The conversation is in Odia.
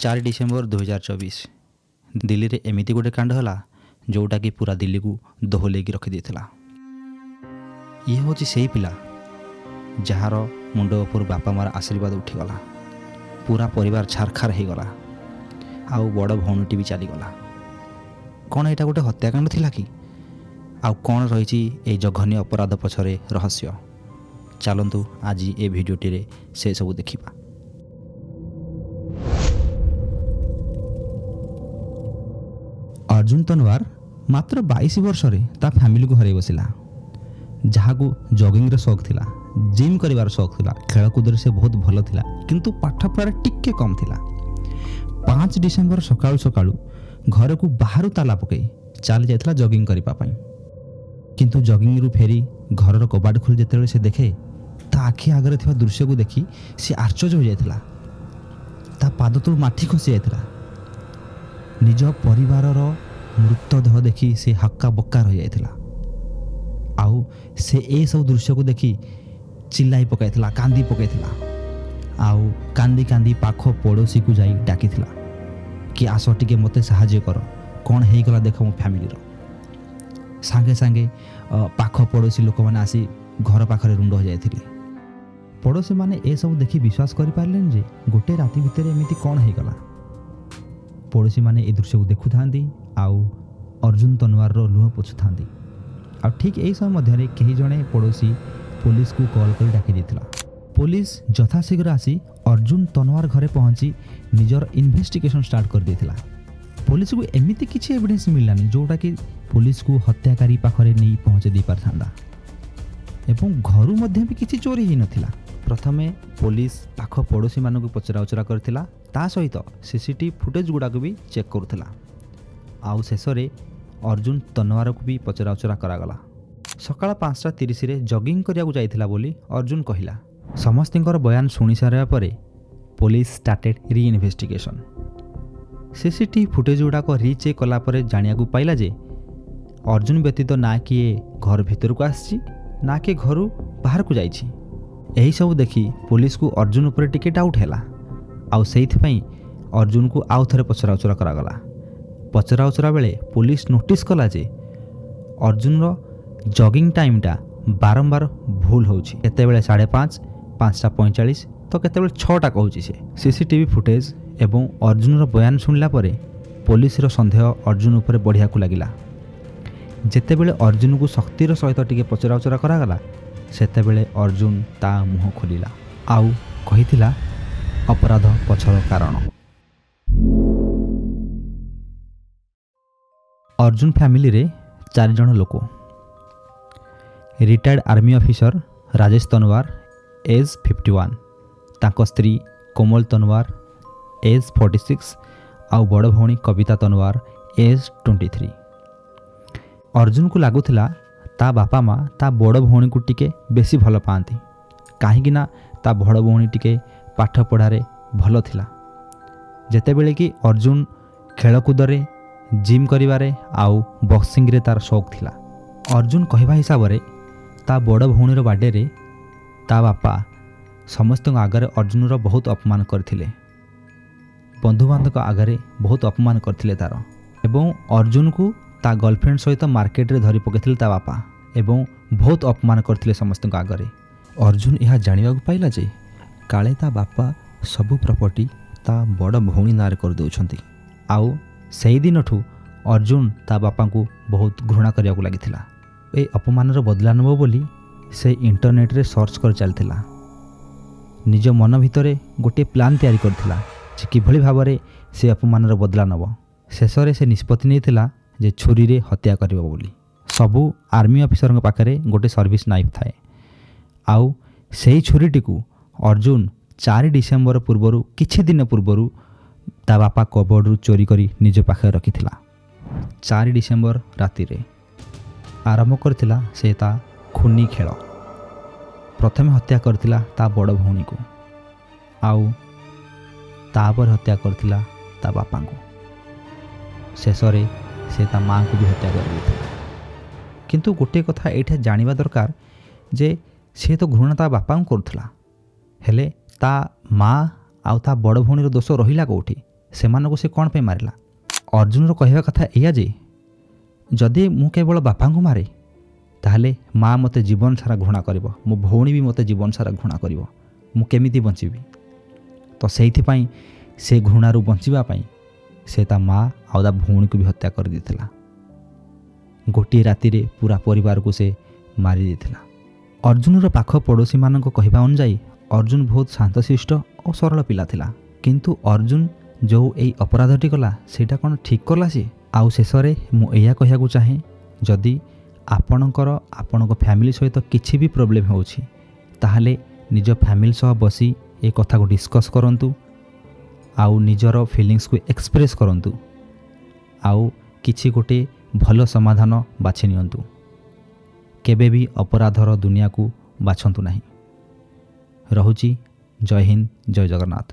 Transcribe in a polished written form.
4 ଡିସେମ୍ବର 2024 ଦିଲ୍ଲୀରେ ଏମିତି ଗୋଟେ କାଣ୍ଡ ହେଲା ଯେଉଁଟାକି ପୁରା ଦିଲ୍ଲୀକୁ ଦୋହଲେଇକି ରଖିଦେଇଥିଲା। ଇଏ ହେଉଛି ସେଇ ପିଲା ଯାହାର ମୁଣ୍ଡ ଉପରୁ ବାପା ମାଆର ଆଶୀର୍ବାଦ ଉଠିଗଲା, ପୁରା ପରିବାର ଛାରଖାର ହେଇଗଲା, ଆଉ ବଡ଼ ଭଉଣୀଟି ବି ଚାଲିଗଲା। କ'ଣ ଏଇଟା ଗୋଟେ ହତ୍ୟାକାଣ୍ଡ ଥିଲା କି? ଆଉ କ'ଣ ରହିଛି ଏଇ ଜଘନ୍ୟ ଅପରାଧ ପଛରେ ରହସ୍ୟ? ଚାଲନ୍ତୁ ଆଜି ଏ ଭିଡ଼ିଓଟିରେ ସେସବୁ ଦେଖିବା। ଅର୍ଜୁନ ତନୱାର ମାତ୍ର 22 ବର୍ଷରେ ତା ଫ୍ୟାମିଲିକୁ ହରାଇ ବସିଲା। ଯାହାକୁ ଜଗିଂର ସଉକ ଥିଲା, ଜିମ୍ କରିବାର ସଉକ ଥିଲା, ଖେଳକୁଦରେ ସେ ବହୁତ ଭଲ ଥିଲା, କିନ୍ତୁ ପାଠପଢ଼ାରେ ଟିକେ କମ୍ ଥିଲା। 5 ଡିସେମ୍ବର ସକାଳୁ ସକାଳୁ ଘରକୁ ବାହାରୁ ତାଲା ପକାଇ ଚାଲି ଯାଇଥିଲା ଜଗିଂ କରିବା ପାଇଁ। କିନ୍ତୁ ଜଗିଂରୁ ଫେରି ଘରର କବାଟ ଖୋଲି ଯେତେବେଳେ ସେ ଦେଖେ, ତା ଆଖି ଆଗରେ ଥିବା ଦୃଶ୍ୟକୁ ଦେଖି ସେ ଆଶ୍ଚର୍ଯ୍ୟ ହୋଇଯାଇଥିଲା। ତା ପାଦ ତଳୁ ମାଟି ଖସି ଯାଇଥିଲା। ନିଜ ପରିବାରର ମୃତଦେହ ଦେଖି ସେ ହକ୍କା ବକ୍କା ରହିଯାଇଥିଲା। ଆଉ ସେ ଏସବୁ ଦୃଶ୍ୟକୁ ଦେଖି ଚିଲ୍ଲାଇ ପକାଇଥିଲା, କାନ୍ଦି ପକାଇଥିଲା, ଆଉ କାନ୍ଦି କାନ୍ଦି ପାଖ ପଡ଼ୋଶୀକୁ ଯାଇ ଡାକିଥିଲା କି ଆସ ଟିକେ ମୋତେ ସାହାଯ୍ୟ କର, କ'ଣ ହେଇଗଲା ଦେଖ ମୋ ଫ୍ୟାମିଲିର। ସାଙ୍ଗେ ସାଙ୍ଗେ ପାଖ ପଡ଼ୋଶୀ ଲୋକମାନେ ଆସି ଘର ପାଖରେ ରୁଣ୍ଡ ହୋଇଯାଇଥିଲେ। ପଡ଼ୋଶୀମାନେ ଏସବୁ ଦେଖି ବିଶ୍ୱାସ କରିପାରିଲେନି ଯେ ଗୋଟେ ରାତି ଭିତରେ ଏମିତି କ'ଣ ହେଇଗଲା। ପଡ଼ୋଶୀମାନେ ଏ ଦୃଶ୍ୟକୁ ଦେଖୁଥାନ୍ତି ଆଉ ଅର୍ଜୁନ ତନୱାରର ଲୁହ ପୋଛୁଥାନ୍ତି। ଆଉ ଠିକ୍ ଏହି ସମୟ ମଧ୍ୟରେ କେହି ଜଣେ ପଡ଼ୋଶୀ ପୋଲିସକୁ କଲ୍ କରି ଡାକି ଦେଇଥିଲା। ପୋଲିସ ଯଥାଶୀଘ୍ର ଆସି ଅର୍ଜୁନ ତନୱାର ଘରେ ପହଞ୍ଚି ନିଜର ଇନଭେଷ୍ଟିଗେସନ୍ ଷ୍ଟାର୍ଟ କରିଦେଇଥିଲା। ପୋଲିସକୁ ଏମିତି କିଛି ଏଭିଡେନ୍ସ ମିଳିଲାନି ଯେଉଁଟାକି ପୋଲିସକୁ ହତ୍ୟାକାରୀ ପାଖରେ ନେଇ ପହଞ୍ଚେଇ ଦେଇପାରିଥାନ୍ତା, ଏବଂ ଘରୁ ମଧ୍ୟ ବି କିଛି ଚୋରି ହେଇନଥିଲା। ପ୍ରଥମେ ପୋଲିସ ପାଖ ପଡ଼ୋଶୀମାନଙ୍କୁ ପଚରାଉଚରା କରିଥିଲା, ତା ସହିତ ସିସିଟିଭି ଫୁଟେଜ୍ ଗୁଡ଼ାକୁ ବି ଚେକ୍ କରୁଥିଲା, ଆଉ ଶେଷରେ ଅର୍ଜୁନ ତନୱାରକୁ ବି ପଚରାଉଚରା କରାଗଲା। ସକାଳ 5:30ରେ ଜଗିଂ କରିବାକୁ ଯାଇଥିଲା ବୋଲି ଅର୍ଜୁନ କହିଲା। ସମସ୍ତଙ୍କର ବୟାନ ଶୁଣି ସାରିବା ପରେ ପୋଲିସ ଷ୍ଟାର୍ଟେଡ୍ ରିଇନଭେଷ୍ଟିଗେସନ୍। ସିସିଟିଭି ଫୁଟେଜ୍ ଗୁଡ଼ାକ ରିଚେକ୍ କଲା ପରେ ଜାଣିବାକୁ ପାଇଲା ଯେ ଅର୍ଜୁନ ବ୍ୟତୀତ ନା କିଏ ଘର ଭିତରକୁ ଆସିଛି ନା କିଏ ଘରୁ ବାହାରକୁ ଯାଇଛି। ଏହିସବୁ ଦେଖି ପୋଲିସକୁ ଅର୍ଜୁନ ଉପରେ ଟିକେ ଡାଉଟ୍ ହେଲା, ଆଉ ସେଇଥିପାଇଁ ଅର୍ଜୁନକୁ ଆଉ ଥରେ ପଚରାଉଚରା କରାଗଲା। ପଚରାଉଚରା ବେଳେ ପୋଲିସ ନୋଟିସ୍ କଲା ଯେ ଅର୍ଜୁନର ଜଗିଂ ଟାଇମ୍ଟା ବାରମ୍ବାର ଭୁଲ ହେଉଛି। କେତେବେଳେ 5:30, 5:45 ତ କେତେବେଳେ 6ଟା କହୁଛି ସେ। ସିସିଟିଭି ଫୁଟେଜ୍ ଏବଂ ଅର୍ଜୁନର ବୟାନ ଶୁଣିଲା ପରେ ପୋଲିସର ସନ୍ଦେହ ଅର୍ଜୁନ ଉପରେ ବଢ଼ିବାକୁ ଲାଗିଲା। ଯେତେବେଳେ ଅର୍ଜୁନକୁ ଶକ୍ତିର ସହିତ ଟିକେ ପଚରାଉଚରା କରାଗଲା, ସେତେବେଳେ ଅର୍ଜୁନ ତା ମୁହଁ ଖୋଲିଲା ଆଉ କହିଥିଲା ଅପରାଧ ପଛର କାରଣ। ଅର୍ଜୁନ ଫ୍ୟାମିଲିରେ 4 ଜଣ ଲୋକ। Retired army officer Rajesh Tanwar, age 51, ତାଙ୍କ ସ୍ତ୍ରୀ କୋମଲ ତନୱାର, ଏଜ୍ 46, ଆଉ ବଡ଼ ଭଉଣୀ କବିତା ତନୱାର, ଏଜ୍ 23। ଅର୍ଜୁନକୁ ଲାଗୁଥିଲା ତା ବାପା ମା ତା ବଡ଼ ଭଉଣୀକୁ ଟିକେ ବେଶୀ ଭଲ ପାଆନ୍ତି, କାହିଁକିନା ତା ବଡ଼ ଭଉଣୀ ଟିକେ ପାଠ ପଢ଼ାରେ ଭଲ ଥିଲା। ଯେତେବେଳେ କି ଅର୍ଜୁନ ଖେଳକୁଦରେ, ଜିମ୍ କରିବାରେ ଆଉ ବକ୍ସିଂରେ ତାର ସଉକ ଥିଲା। ଅର୍ଜୁନ କହିବା ହିସାବରେ ତା ବଡ଼ ଭଉଣୀର ବାର୍ଥଡେରେ ତା ବାପା ସମସ୍ତଙ୍କ ଆଗରେ ଅର୍ଜୁନର ବହୁତ ଅପମାନ କରିଥିଲେ, ବନ୍ଧୁବାନ୍ଧବଙ୍କ ଆଗରେ ବହୁତ ଅପମାନ କରିଥିଲେ ତାର, ଏବଂ ଅର୍ଜୁନକୁ ତା ଗର୍ଲଫ୍ରେଣ୍ଡ ସହିତ ମାର୍କେଟରେ ଧରି ପକାଇଥିଲେ ତା ବାପା ଏବଂ ବହୁତ ଅପମାନ କରିଥିଲେ ସମସ୍ତଙ୍କ ଆଗରେ। ଅର୍ଜୁନ ଏହା ଜାଣିବାକୁ ପାଇଲା ଯେ କାଳେ ତା ବାପା ସବୁ ପ୍ରପର୍ଟି ତା ବଡ଼ ଭଉଣୀ ନାଁରେ କରିଦେଉଛନ୍ତି, ଆଉ ସେଇଦିନଠୁ ଅର୍ଜୁନ ତା ବାପାଙ୍କୁ ବହୁତ ଘୃଣା କରିବାକୁ ଲାଗିଥିଲା। ଏ ଅପମାନର ବଦଲା ନେବ ବୋଲି ସେ ଇଣ୍ଟରନେଟ୍ରେ ସର୍ଚ୍ଚ କରି ଚାଲିଥିଲା। ନିଜ ମନ ଭିତରେ ଗୋଟିଏ ପ୍ଲାନ୍ ତିଆରି କରିଥିଲା ଯେ କିଭଳି ଭାବରେ ସେ ଅପମାନର ବଦଲା ନେବ। ଶେଷରେ ସେ ନିଷ୍ପତ୍ତି ନେଇଥିଲା ଯେ ଛୁରୀରେ ହତ୍ୟା କରିବ ବୋଲି। ସବୁ ଆର୍ମି ଅଫିସରଙ୍କ ପାଖରେ ଗୋଟେ ସର୍ଭିସ୍ ନାଇଫ୍ ଥାଏ, ଆଉ ସେଇ ଛୁରୀଟିକୁ ଅର୍ଜୁନ 4 ଡିସେମ୍ବର ପୂର୍ବରୁ କିଛି ଦିନ ପୂର୍ବରୁ ତା ବାପା କବର୍ଡ଼ରୁ ଚୋରି କରି ନିଜ ପାଖରେ ରଖିଥିଲା। 4 ଡିସେମ୍ବର ରାତିରେ ଆରମ୍ଭ କରିଥିଲା ସେ ତା ଖୁନି ଖେଳ। ପ୍ରଥମେ ହତ୍ୟା କରିଥିଲା ତା ବଡ଼ ଭଉଣୀକୁ, ଆଉ ତାପରେ ହତ୍ୟା କରିଥିଲା ତା ବାପାଙ୍କୁ। ଶେଷରେ ସେ ତା ମାଆଙ୍କୁ ବି ହତ୍ୟା କରିଦେଇଥିଲା। କିନ୍ତୁ ଗୋଟିଏ କଥା ଏଇଟା ଜାଣିବା ଦରକାର ଯେ ସେ ତ ଘୃଣା ତା ବାପାଙ୍କୁ କରୁଥିଲା, ହେଲେ ତା ମା ଆଉ ତା ବଡ଼ ଭଉଣୀର ଦୋଷ ରହିଲା କେଉଁଠି? ସେମାନଙ୍କୁ ସେ କ'ଣ ପାଇଁ ମାରିଲା? ଅର୍ଜୁନର କହିବା କଥା ଏଇଆ ଯେ ଯଦି ମୁଁ କେବଳ ବାପାଙ୍କୁ ମାରେ, ତାହେଲେ ମା ମୋତେ ଜୀବନ ସାରା ଘୃଣା କରିବ, ମୋ ଭଉଣୀ ବି ମୋତେ ଜୀବନ ସାରା ଘୃଣା କରିବ, ମୁଁ କେମିତି ବଞ୍ଚିବି? ତ ସେଇଥିପାଇଁ ସେ ଘୃଣାରୁ ବଞ୍ଚିବା ପାଇଁ ସେ ତା ମା ଆଉ ତା ଭଉଣୀକୁ ବି ହତ୍ୟା କରିଦେଇଥିଲା। ଗୋଟିଏ ରାତିରେ ପୁରା ପରିବାରକୁ ସେ ମାରି ଦେଇଥିଲା। ଅର୍ଜୁନର ପାଖ ପଡ଼ୋଶୀମାନଙ୍କ କହିବା ଅନୁଯାୟୀ ଅର୍ଜୁନ ବହୁତ ଶାନ୍ତଶିଷ୍ଟ ଓ ସରଳ ପିଲା ଥିଲା। କିନ୍ତୁ ଅର୍ଜୁନ ଯେଉଁ ଏଇ ଅପରାଧଟି କଲା, ସେଇଟା କ'ଣ ଠିକ୍ କଲା ସିଏ? ଆଉ ଶେଷରେ ମୁଁ ଏଇଆ କହିବାକୁ ଚାହେଁ, ଯଦି ଆପଣଙ୍କର ଆପଣଙ୍କ ଫ୍ୟାମିଲି ସହିତ କିଛି ବି ପ୍ରୋବ୍ଲେମ୍ ହେଉଛି, ତାହେଲେ ନିଜ ଫ୍ୟାମିଲି ସହ ବସି ଏ କଥାକୁ ଡିସ୍କସ୍ କରନ୍ତୁ ଆଉ ନିଜର ଫିଲିଙ୍ଗସକୁ ଏକ୍ସପ୍ରେସ୍ କରନ୍ତୁ ଆଉ କିଛି ଗୋଟେ ଭଲ ସମାଧାନ ବାଛି ନିଅନ୍ତୁ। କେବେ ବି ଅପରାଧର ଦୁନିଆକୁ ବାଛନ୍ତୁ ନାହିଁ। ରହୁଛି, ଜୟ ହିନ୍ଦ, ଜୟ ଜଗନ୍ନାଥ।